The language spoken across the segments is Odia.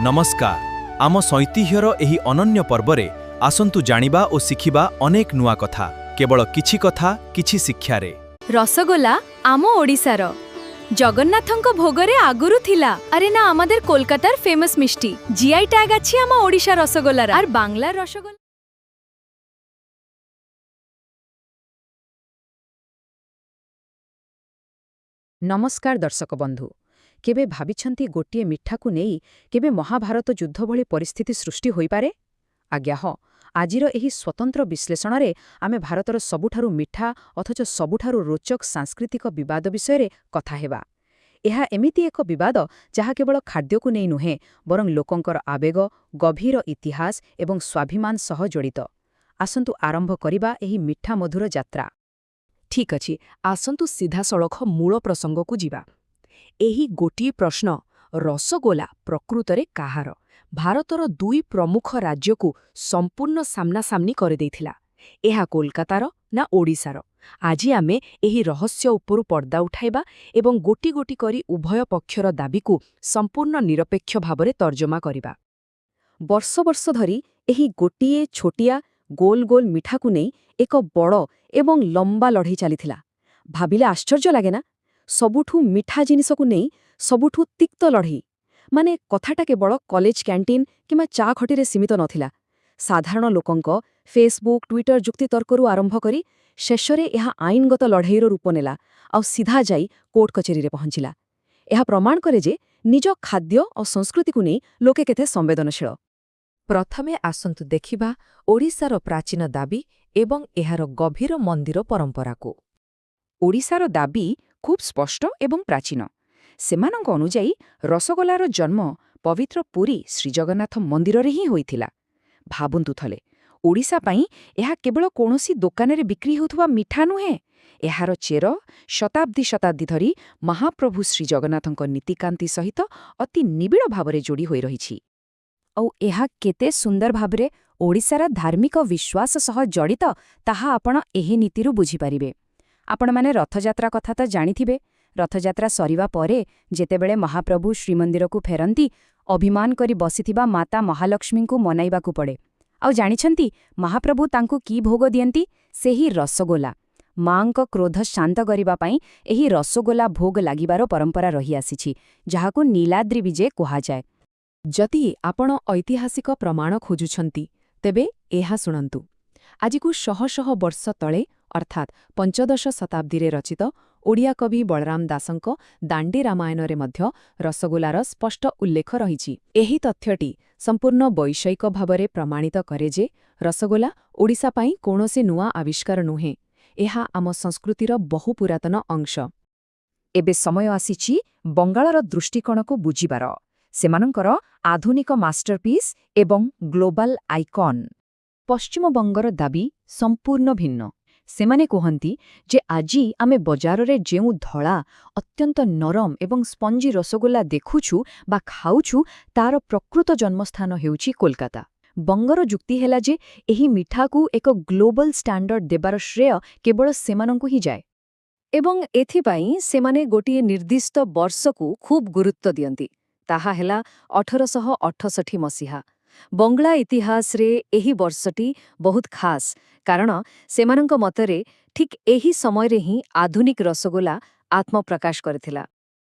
ନମସ୍କାର। ଆମ ଐତିହ୍ୟର ଏହି ଅନନ୍ୟ ପର୍ବରେ ଆସନ୍ତୁ ଜାଣିବା ଓ ଶିଖିବା ଅନେକ ନୂଆ କଥା, କେବଳ କିଛି କଥା କିଛି ଶିକ୍ଷାରେ। ରସଗୋଲା ଆମ ଓଡ଼ିଶାର ଜଗନ୍ନାଥଙ୍କ ଭୋଗରେ ଆଗରୁ ଥିଲା। আরে না, আমাদের কলকাতার ফেমাস মিষ্টি। জিআই ট্যাগ আছে আমা ওড়িশা রসগোল্লার। আর বাংলার রসগোল্লা ନମସ୍କାର ଦର୍ଶକ ବନ୍ଧୁ। କେବେ ଭାବିଛନ୍ତି, ଗୋଟିଏ ମିଠାକୁ ନେଇ କେବେ ମହାଭାରତ ଯୁଦ୍ଧ ଭଳି ପରିସ୍ଥିତି ସୃଷ୍ଟି ହୋଇପାରେ? ଆଜ୍ଞା ହଁ, ଆଜିର ଏହି ସ୍ୱତନ୍ତ୍ର ବିଶ୍ଳେଷଣରେ ଆମେ ଭାରତର ସବୁଠାରୁ ମିଠା ଅଥଚ ସବୁଠାରୁ ରୋଚକ ସାଂସ୍କୃତିକ ବିବାଦ ବିଷୟରେ କଥା ହେବା। ଏହା ଏମିତି ଏକ ବିବାଦ ଯାହା କେବଳ ଖାଦ୍ୟକୁ ନେଇ ନୁହେଁ, ବରଂ ଲୋକଙ୍କର ଆବେଗ, ଗଭୀର ଇତିହାସ ଏବଂ ସ୍ୱାଭିମାନ ସହ ଜଡ଼ିତ। ଆସନ୍ତୁ ଆରମ୍ଭ କରିବା ଏହି ମିଠା ମଧୁର ଯାତ୍ରା। ଠିକ୍ ଅଛି, ଆସନ୍ତୁ ସିଧାସଳଖ ମୂଳ ପ୍ରସଙ୍ଗକୁ ଯିବା। ଏହି ଗୋଟିଏ ପ୍ରଶ୍ନ, ରସଗୋଲା ପ୍ରକୃତରେ କାହାର, ଭାରତର ଦୁଇ ପ୍ରମୁଖ ରାଜ୍ୟକୁ ସମ୍ପୂର୍ଣ୍ଣ ସାମ୍ନାସାମ୍ନି କରିଦେଇଥିଲା। ଏହା କୋଲକାତାର ନା ଓଡ଼ିଶାର? ଆଜି ଆମେ ଏହି ରହସ୍ୟ ଉପରୁ ପର୍ଦ୍ଦା ଉଠାଇବା ଏବଂ ଗୋଟି ଗୋଟି କରି ଉଭୟ ପକ୍ଷର ଦାବିକୁ ସମ୍ପୂର୍ଣ୍ଣ ନିରପେକ୍ଷ ଭାବରେ ତର୍ଜମା କରିବା। ବର୍ଷ ବର୍ଷ ଧରି ଏହି ଗୋଟିଏ ଛୋଟିଆ ଗୋଲ ଗୋଲ ମିଠାକୁ ନେଇ ଏକ ବଡ଼ ଏବଂ ଲମ୍ବା ଲଢ଼େଇ ଚାଲିଥିଲା। ଭାବିଲେ ଆଶ୍ଚର୍ଯ୍ୟ ଲାଗେ ନା? ସବୁଠୁ ମିଠା ଜିନିଷକୁ ନେଇ ସବୁଠୁ ତିକ୍ତ ଲଢ଼େଇ। ମାନେ କଥାଟା କେବଳ କଲେଜ କ୍ୟାଣ୍ଟିନ୍ କିମ୍ବା ଚା ଖଟିରେ ସୀମିତ ନଥିଲା। ସାଧାରଣ ଲୋକଙ୍କ ଫେସବୁକ୍, ଟ୍ୱିଟର ଯୁକ୍ତିତର୍କରୁ ଆରମ୍ଭ କରି ଶେଷରେ ଏହା ଆଇନଗତ ଲଢ଼େଇର ରୂପ ନେଲା ଆଉ ସିଧା ଯାଇ କୋର୍ଟ କଚେରୀରେ ପହଞ୍ଚିଲା। ଏହା ପ୍ରମାଣ କରେ ଯେ ନିଜ ଖାଦ୍ୟ ଓ ସଂସ୍କୃତିକୁ ନେଇ ଲୋକେ କେତେ ସମ୍ବେଦନଶୀଳ। ପ୍ରଥମେ ଆସନ୍ତୁ ଦେଖିବା ଓଡ଼ିଶାର ପ୍ରାଚୀନ ଦାବି ଏବଂ ଏହାର ଗଭୀର ମନ୍ଦିର ପରମ୍ପରାକୁ। ଓଡ଼ିଶାର ଦାବି ଖୁବ୍ ସ୍ପଷ୍ଟ ଏବଂ ପ୍ରାଚୀନ। ସେମାନଙ୍କ ଅନୁଯାୟୀ ରସଗୋଲାର ଜନ୍ମ ପବିତ୍ର ପୁରୀ ଶ୍ରୀଜଗନ୍ନାଥ ମନ୍ଦିରରେ ହିଁ ହୋଇଥିଲା। ଭାବନ୍ତୁ ଥରେ, ଓଡ଼ିଶା ପାଇଁ ଏହା କେବଳ କୌଣସି ଦୋକାନରେ ବିକ୍ରି ହେଉଥିବା ମିଠା ନୁହେଁ। ଏହାର ଚେର ଶତାବ୍ଦୀ ଶତାବ୍ଦୀ ଧରି ମହାପ୍ରଭୁ ଶ୍ରୀଜଗନ୍ନାଥଙ୍କ ନୀତିକାନ୍ତି ସହିତ ଅତି ନିବିଡ଼ ଭାବରେ ଯୋଡ଼ି ହୋଇ ରହିଛି। ଆଉ ଏହା କେତେ ସୁନ୍ଦର ଭାବରେ ଓଡ଼ିଶାର ଧାର୍ମିକ ବିଶ୍ୱାସ ସହ ଜଡ଼ିତ, ତାହା ଆପଣ ଏହି ନୀତିରୁ ବୁଝିପାରିବେ। ଆପଣମାନେ ରଥଯାତ୍ରା କଥା ତ ଜାଣିଥିବେ। ରଥଯାତ୍ରା ସରିବା ପରେ ଯେତେବେଳେ ମହାପ୍ରଭୁ ଶ୍ରୀମନ୍ଦିରକୁ ଫେରନ୍ତି, ଅଭିମାନ କରି ବସିଥିବା ମାତା ମହାଲକ୍ଷ୍ମୀଙ୍କୁ ମନାଇବାକୁ ପଡ଼େ। ଆଉ ଜାଣିଛନ୍ତି ମହାପ୍ରଭୁ ତାଙ୍କୁ କି ଭୋଗ ଦିଅନ୍ତି? ସେହି ରସଗୋଲା। ମାଙ୍କ କ୍ରୋଧ ଶାନ୍ତ କରିବା ପାଇଁ ଏହି ରସଗୋଲା ଭୋଗ ଲାଗିବାର ପରମ୍ପରା ରହିଆସିଛି, ଯାହାକୁ ନୀଳାଦ୍ରି ବିଜେ କୁହାଯାଏ। ଯଦି ଆପଣ ଐତିହାସିକ ପ୍ରମାଣ ଖୋଜୁଛନ୍ତି, ତେବେ ଏହା ଶୁଣନ୍ତୁ। ଆଜିକୁ ଶହ ଶହ ବର୍ଷ ତଳେ, ଅର୍ଥାତ୍ ପଞ୍ଚଦଶ ଶତାବ୍ଦୀରେ ରଚିତ ଓଡ଼ିଆ କବି ବଳରାମ ଦାସଙ୍କ ଦାଣ୍ଡି ରାମାୟଣରେ ମଧ୍ୟ ରସଗୋଲାର ସ୍ପଷ୍ଟ ଉଲ୍ଲେଖ ରହିଛି। ଏହି ତଥ୍ୟଟି ସମ୍ପୂର୍ଣ୍ଣ ବୈଷୟିକ ଭାବରେ ପ୍ରମାଣିତ କରେ ଯେ ରସଗୋଲା ଓଡ଼ିଶା ପାଇଁ କୌଣସି ନୂଆ ଆବିଷ୍କାର ନୁହେଁ। ଏହା ଆମ ସଂସ୍କୃତିର ବହୁ ପୁରାତନ ଅଂଶ। ଏବେ ସମୟ ଆସିଛି ବଙ୍ଗାଳର ଦୃଷ୍ଟିକୋଣକୁ ବୁଝିବାର, ସେମାନଙ୍କର ଆଧୁନିକ ମାଷ୍ଟରପିସ୍ ଏବଂ ଗ୍ଲୋବାଲ ଆଇକନ୍। ପଶ୍ଚିମବଙ୍ଗର ଦାବି ସମ୍ପୂର୍ଣ୍ଣ ଭିନ୍ନ। ସେମାନେ କୁହନ୍ତି ଯେ ଆଜି ଆମେ ବଜାରରେ ଯେଉଁ ଧଳା, ଅତ୍ୟନ୍ତ ନରମ ଏବଂ ସ୍ପଞ୍ଜି ରସଗୋଲା ଦେଖୁଛୁ ବା ଖାଉଛୁ, ତାର ପ୍ରକୃତ ଜନ୍ମସ୍ଥାନ ହେଉଛି କୋଲକାତା। ବଙ୍ଗର ଯୁକ୍ତି ହେଲା ଯେ ଏହି ମିଠାକୁ ଏକ ଗ୍ଲୋବାଲ ଷ୍ଟାଣ୍ଡାର୍ଡ ଦେବାର ଶ୍ରେୟ କେବଳ ସେମାନଙ୍କୁ ହିଁ ଯାଏ। ଏବଂ ଏଥିପାଇଁ ସେମାନେ ଗୋଟିଏ ନିର୍ଦ୍ଦିଷ୍ଟ ବର୍ଷକୁ ଖୁବ୍ ଗୁରୁତ୍ୱ ଦିଅନ୍ତି। ତାହା ହେଲା 1868 ମସିହା। ବଙ୍ଗଳା ଇତିହାସରେ ଏହି ବର୍ଷଟି ବହୁତ ଖାସ୍, କାରଣ ସେମାନଙ୍କ ମତରେ ଠିକ୍ ଏହି ସମୟରେ ହିଁ ଆଧୁନିକ ରସଗୋଲା ଆତ୍ମପ୍ରକାଶ କରିଥିଲା।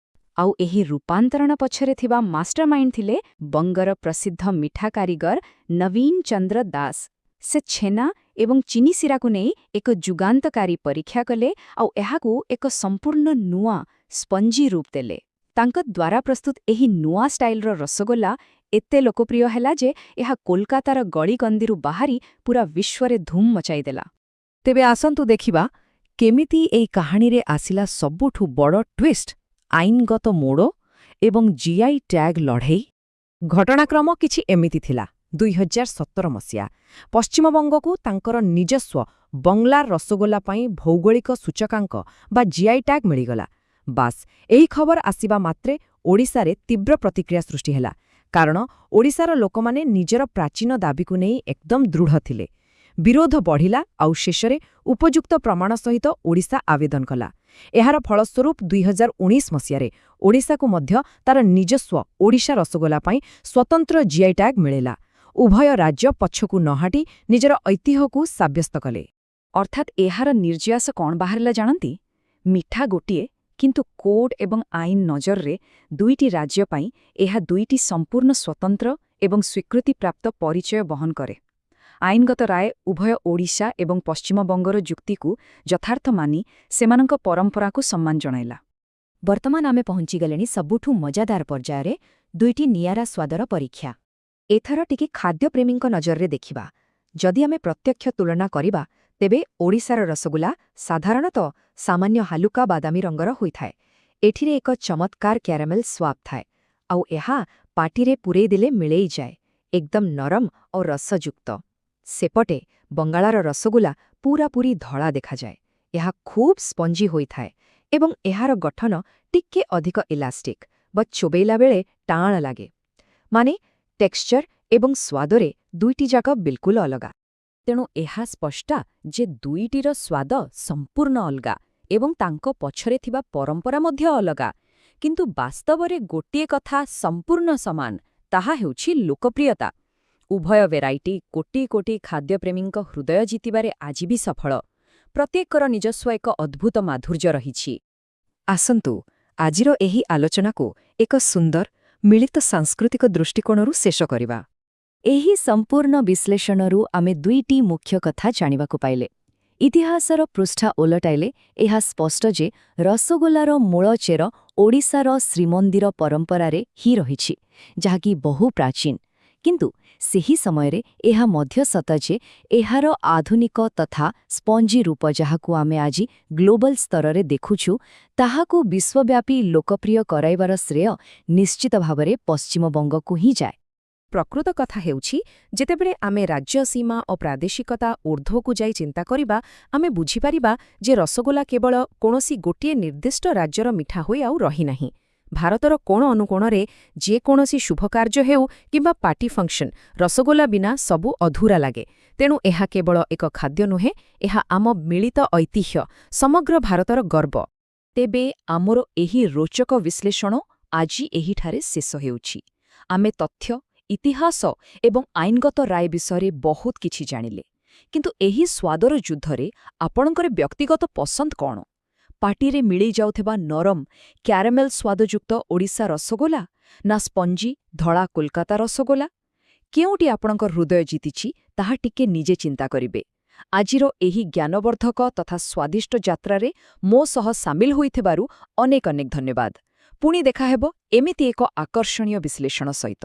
ଆଉ ଏହି ରୂପାନ୍ତରଣ ପଛରେ ଥିବା ମାଷ୍ଟରମାଇଣ୍ଡ ଥିଲେ ବଙ୍ଗର ପ୍ରସିଦ୍ଧ ମିଠା କାରିଗର ନବୀନ ଚନ୍ଦ୍ର ଦାସ। ସେ ଛେନା ଏବଂ ଚିନି ଶିରାକୁ ନେଇ ଏକ ଯୁଗାନ୍ତକାରୀ ପରୀକ୍ଷା କଲେ ଆଉ ଏହାକୁ ଏକ ସମ୍ପୂର୍ଣ୍ଣ ନୂଆ ସ୍ପଞ୍ଜି ରୂପ ଦେଲେ। ତାଙ୍କ ଦ୍ୱାରା ପ୍ରସ୍ତୁତ ଏହି ନୂଆ ଷ୍ଟାଇଲର ରସଗୋଲା ଏତେ ଲୋକପ୍ରିୟ ହେଲା ଯେ ଏହା କୋଲକାତାର ଗଳିକନ୍ଦିରୁ ବାହାରି ପୂରା ବିଶ୍ୱରେ ଧୁମ୍ ମଚାଇଦେଲା। ତେବେ ଆସନ୍ତୁ ଦେଖିବା କେମିତି ଏଇ କାହାଣୀରେ ଆସିଲା ସବୁଠୁ ବଡ଼ ଟ୍ୱିଷ୍ଟ, ଆଇନଗତ ମୋଡ଼ ଏବଂ ଜିଆଇ ଟ୍ୟାଗ୍ ଲଢ଼େଇ। ଘଟଣାକ୍ରମ କିଛି ଏମିତି ଥିଲା। 2017 ମସିହା। ପଶ୍ଚିମବଙ୍ଗକୁ ତାଙ୍କର ନିଜସ୍ୱ ବଙ୍ଗଲାର ରସଗୋଲା ପାଇଁ ଭୌଗୋଳିକ ସୂଚକାଙ୍କ ବା ଜିଆଇ ଟ୍ୟାଗ୍ ମିଳିଗଲା। ବାସ୍, ଏହି ଖବର ଆସିବା ମାତ୍ରେ ଓଡ଼ିଶାରେ ତୀବ୍ର ପ୍ରତିକ୍ରିୟା ସୃଷ୍ଟି ହେଲା, କାରଣ ଓଡ଼ିଶାର ଲୋକମାନେ ନିଜର ପ୍ରାଚୀନ ଦାବିକୁ ନେଇ ଏକଦମ ଦୃଢ଼ ଥିଲେ। ବିରୋଧ ବଢ଼ିଲା ଆଉ ଶେଷରେ ଉପଯୁକ୍ତ ପ୍ରମାଣ ସହିତ ଓଡ଼ିଶା ଆବେଦନ କଲା। ଏହାର ଫଳସ୍ୱରୂପ 2019 ମସିହାରେ ଓଡ଼ିଶାକୁ ମଧ୍ୟ ତାର ନିଜସ୍ୱ ଓଡ଼ିଶା ରସଗୋଲା ପାଇଁ ସ୍ୱତନ୍ତ୍ର ଜିଆଇ ଟ୍ୟାଗ୍ ମିଳିଲା। ଉଭୟ ରାଜ୍ୟ ପଛକୁ ନ ହଟି ନିଜର ଐତିହ୍ୟକୁ ସାବ୍ୟସ୍ତ କଲେ। ଅର୍ଥାତ୍ ଏହାର ନିର୍ଯାସ କ'ଣ ବାହାରିଲା ଜାଣନ୍ତି? ମିଠା ଗୋଟିଏ, କିନ୍ତୁ କୋର୍ଟ ଏବଂ ଆଇନ ନଜରରେ ଦୁଇଟି ରାଜ୍ୟ ପାଇଁ ଏହା ଦୁଇଟି ସମ୍ପୂର୍ଣ୍ଣ ସ୍ୱତନ୍ତ୍ର ଏବଂ ସ୍ୱୀକୃତିପ୍ରାପ୍ତ ପରିଚୟ ବହନ କରେ। ଆଇନଗତ ରାୟ ଉଭୟ ଓଡ଼ିଶା ଏବଂ ପଶ୍ଚିମବଙ୍ଗର ଯୁକ୍ତିକୁ ଯଥାର୍ଥ ମାନି ସେମାନଙ୍କ ପରମ୍ପରାକୁ ସମ୍ମାନ ଜଣାଇଲା। ବର୍ତ୍ତମାନ ଆମେ ପହଞ୍ଚିଗଲେଣି ସବୁଠୁ ମଜାଦାର ପର୍ଯ୍ୟାୟରେ, ଦୁଇଟି ନିଆରା ସ୍ୱାଦର ପରୀକ୍ଷା। ଏଥର ଟିକେ ଖାଦ୍ୟପ୍ରେମୀଙ୍କ ନଜରରେ ଦେଖିବା। ଯଦି ଆମେ ପ୍ରତ୍ୟକ୍ଷ ତୁଳନା କରିବା, ତେବେ ଓଡ଼ିଶାର ରସଗୋଲା ସାଧାରଣତଃ ସାମାନ୍ୟ ହାଲୁକା ବାଦାମୀ ରଙ୍ଗର ହୋଇଥାଏ। ଏଠିରେ ଏକ ଚମତ୍କାର କ୍ୟାରାମେଲ ସ୍ୱାଦ ଥାଏ, ଆଉ ଏହା ପାଟିରେ ପୂରେଇ ଦେଲେ ମିଳେଇ ଯାଏ, ଏକଦମ ନରମ ଓ ରସଯୁକ୍ତ। ସେପଟେ ବଙ୍ଗାଳର ରସଗୋଲା ପୂରାପୂରି ଧଳା ଦେଖାଯାଏ। ଏହା ଖୁବ୍ ସ୍ପଞ୍ଜି ହୋଇଥାଏ ଏବଂ ଏହାର ଗଠନ ଟିକେ ଅଧିକ ଇଲାଷ୍ଟିକ୍ ବା ଚୋବେଇଲା ବେଳେ ଟାଣ ଲାଗେ। ମାନେ ଟେକ୍ସଚର ଏବଂ ସ୍ୱାଦରେ ଦୁଇଟି ଯାକ ବିଲକୁଲ ଅଲଗା। ତେଣୁ ଏହା ସ୍ପଷ୍ଟ ଯେ ଦୁଇଟିର ସ୍ୱାଦ ସମ୍ପୂର୍ଣ୍ଣ ଅଲଗା ଏବଂ ତାଙ୍କ ପଛରେ ଥିବା ପରମ୍ପରା ମଧ୍ୟ ଅଲଗା। କିନ୍ତୁ ବାସ୍ତବରେ ଗୋଟିଏ କଥା ସମ୍ପୂର୍ଣ୍ଣ ସମାନ, ତାହା ହେଉଛି ଲୋକପ୍ରିୟତା। ଉଭୟ ଭେରାଇଟି କୋଟି କୋଟି ଖାଦ୍ୟପ୍ରେମୀଙ୍କ ହୃଦୟ ଜିତିବାରେ ଆଜି ବି ସଫଳ। ପ୍ରତ୍ୟେକର ନିଜସ୍ୱ ଏକ ଅଦ୍ଭୁତ ମାଧୁର୍ଯ୍ୟ ରହିଛି। ଆସନ୍ତୁ ଆଜିର ଏହି ଆଲୋଚନାକୁ ଏକ ସୁନ୍ଦର ମିଳିତ ସାଂସ୍କୃତିକ ଦୃଷ୍ଟିକୋଣରୁ ଶେଷ କରିବା। ଏହି ସମ୍ପୂର୍ଣ୍ଣ ବିଶ୍ଳେଷଣରୁ ଆମେ ଦୁଇଟି ମୁଖ୍ୟ କଥା ଜାଣିବାକୁ ପାଇଲେ। ଇତିହାସର ପୃଷ୍ଠା ଓଲଟାଇଲେ ଏହା ସ୍ପଷ୍ଟ ଯେ ରସଗୋଲାର ମୂଳ ଚେର ଓଡ଼ିଶାର ଶ୍ରୀମନ୍ଦିର ପରମ୍ପରାରେ ହିଁ ରହିଛି, ଯାହାକି ବହୁ ପ୍ରାଚୀନ। କିନ୍ତୁ ସେହି ସମୟରେ ଏହା ମଧ୍ୟ ସତ ଯେ ଏହାର ଆଧୁନିକ ତଥା ସ୍ପଞ୍ଜି ରୂପ, ଯାହାକୁ ଆମେ ଆଜି ଗ୍ଲୋବାଲ ସ୍ତରରେ ଦେଖୁଛୁ, ତାହାକୁ ବିଶ୍ୱବ୍ୟାପୀ ଲୋକପ୍ରିୟ କରାଇବାର ଶ୍ରେୟ ନିଶ୍ଚିତ ଭାବରେ ପଶ୍ଚିମବଙ୍ଗକୁ ହିଁ ଯାଏ। ପ୍ରକୃତ କଥା ହେଉଛି, ଯେତେବେଳେ ଆମେ ରାଜ୍ୟ ସୀମା ଓ ପ୍ରାଦେଶିକତା ଊର୍ଦ୍ଧ୍ୱକୁ ଯାଇ ଚିନ୍ତା କରିବା, ଆମେ ବୁଝିପାରିବା ଯେ ରସଗୋଲା କେବଳ କୌଣସି ଗୋଟିଏ ନିର୍ଦ୍ଦିଷ୍ଟ ରାଜ୍ୟର ମିଠା ହୋଇ ଆଉ ରହିନାହିଁ। ଭାରତର କୋଣ ଅନୁକୋଣରେ ଯେକୌଣସି ଶୁଭକାର୍ଯ୍ୟ ହେଉ କିମ୍ବା ପାର୍ଟି ଫଙ୍କସନ୍, ରସଗୋଲା ବିନା ସବୁ ଅଧୁରା ଲାଗେ। ତେଣୁ ଏହା କେବଳ ଏକ ଖାଦ୍ୟ ନୁହେଁ, ଏହା ଆମ ମିଳିତ ଐତିହ୍ୟ, ସମଗ୍ର ଭାରତର ଗର୍ବ। ତେବେ ଆମର ଏହି ରୋଚକ ବିଶ୍ଳେଷଣ ଆଜି ଏହିଠାରେ ଶେଷ ହେଉଛି। ଆମେ ତଥ୍ୟ, ଇତିହାସ ଏବଂ ଆଇନଗତ ରାୟ ବିଷୟରେ ବହୁତ କିଛି ଜାଣିଲେ। କିନ୍ତୁ ଏହି ସ୍ୱାଦର ଯୁଦ୍ଧରେ ଆପଣଙ୍କର ବ୍ୟକ୍ତିଗତ ପସନ୍ଦ କ'ଣ? ପାଟିରେ ମିଳେଇ ଯାଉଥିବା ନରମ କ୍ୟାରାମେଲ ସ୍ୱାଦଯୁକ୍ତ ଓଡ଼ିଶା ରସଗୋଲା ନା ସ୍ପଞ୍ଜି ଧଳା କୋଲକାତା ରସଗୋଲା? କେଉଁଟି ଆପଣଙ୍କ ହୃଦୟ ଜିତିଛି, ତାହା ଟିକେ ନିଜେ ଚିନ୍ତା କରିବେ। ଆଜିର ଏହି ଜ୍ଞାନବର୍ଦ୍ଧକ ତଥା ସ୍ୱାଦିଷ୍ଟ ଯାତ୍ରାରେ ମୋ ସହ ସାମିଲ ହୋଇଥିବାରୁ ଅନେକ ଅନେକ ଧନ୍ୟବାଦ। ପୁଣି ଦେଖାହେବ ଏମିତି ଏକ ଆକର୍ଷଣୀୟ ବିଶ୍ଳେଷଣ ସହିତ।